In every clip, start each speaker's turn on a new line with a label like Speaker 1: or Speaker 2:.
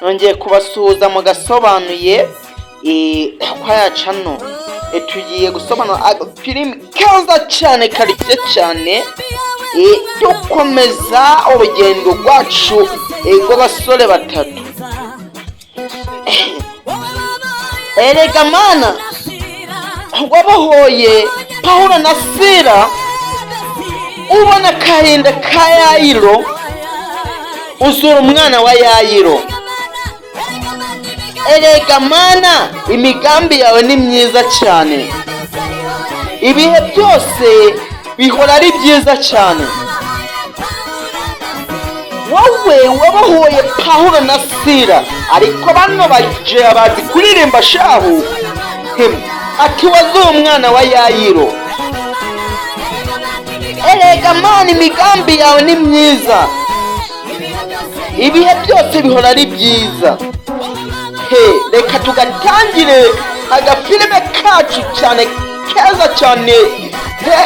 Speaker 1: Nongeye kubasuhuza mu gasobanuye kwa ya channel. Tugiye gusobanura agafilimi keza cyane, karyoshye cyane. Dukomeza urugendo rwacu rw'abasore batatu. Erega Mana wabohoye Pawulo na Sira, ubona akahinda ka Yayiro, uzura umwana wa Yayiro. Erega Mana, imigambi yawe ni myiza cyane, ibihe byose bihora ari byiza cyane. Wowe wabohoye Pawulo na Sira, ariko bano baje bazi kuririmba shahu. Ati wazuye umwana wa Yayiro. Erega Mana, imigambi yawe ni myiza, ibihe byose bihora ari byiza. He, reka tugatangire agafilime kacu cyane keza cyane, he,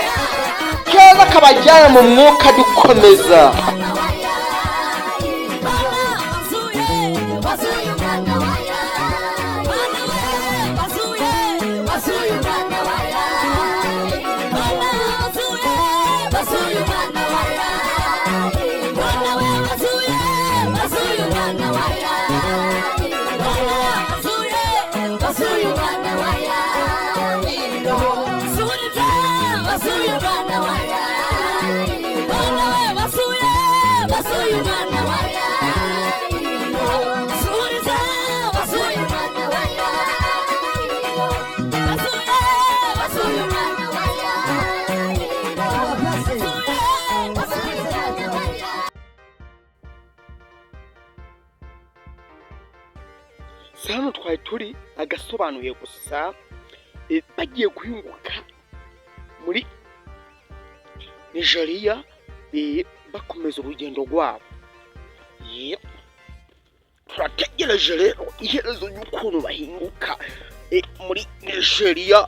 Speaker 1: keza kabajyana mu mwuka dukomeza. Si hano twari turi agasobanuye gusa. Bagiye guhinguka muri Nigeria, bakomeza urugendo rwabo. Turategereje rero iherezo ry'ukuntu bahinguka muri Nigeria,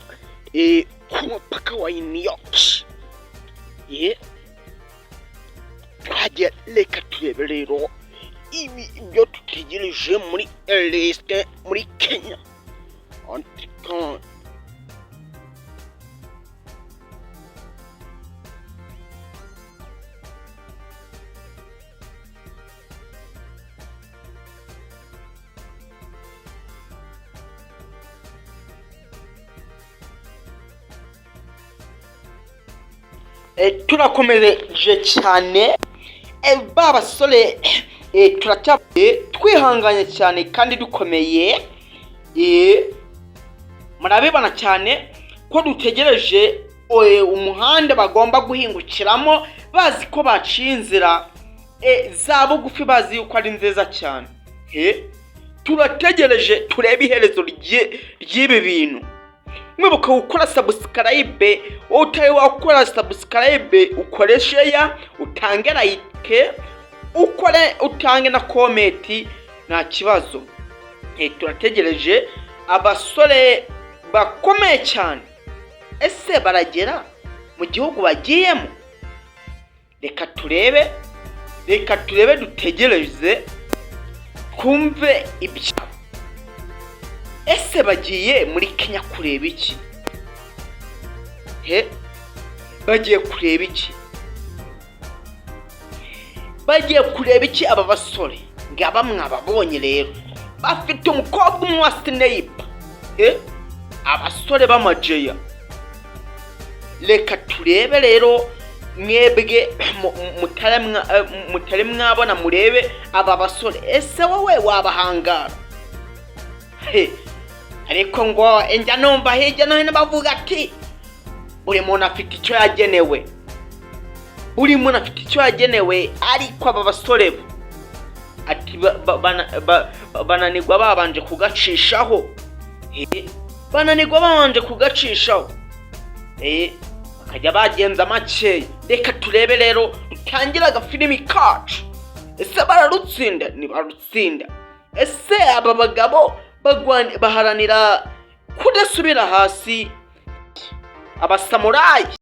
Speaker 1: ku mupaka wa New York. Twagiye, reka turebe rero ibi ibyo dutegereje muri Eleste muri Kenya. Antikan. Turakomeje cyane, ba basore, turacya twihanganye cyane kandi dukomeye. Murabibona cyane ko dutegereje umuhanda bagomba guhingukiramo, bazi ko baciye inzira za bugufi, bazi yuko ari nziza cyane. Turategereje turebe iherezo ry'ibi bintu. Mwibuka gukora subscribe, wowe utari wakora subscribe, ukore share, utange like, ukore utange na comment, nta kibazo. Turategereje abasore bakomeye cyane. Ese baragera mu gihugu bagiyemo? Reka turebe, reka turebe, dutegereze twumve ibyabo. Ese bagiye muri Kenya kureba iki? He, bagiye kureba iki? Bagiye kureba iki aba basore? Ngaba mwababonye rero, bafite umukobwa umwe wa sniper. He, abasore b'amajeya. Reka turebe rero, mwebwe mutari mwabona, murebe aba basore. Ese wowe wabahangara? He, ariko ngo njya numva hirya no hino bavuga ati buri muntu afite icyo yagenewe, buri muntu afite icyo yagenewe. Ariko aba basore bo ati bananirwa babanje kugacishaho. Bananirwa babanje kugacishaho, bakajya bagenza makeya. Reka turebe rero, dutangire agafilimi kacu. Ese bararutsinda? Ntibarutsinda. Ese aba bagabo baharanira kudasubira hasi, abasamurayi?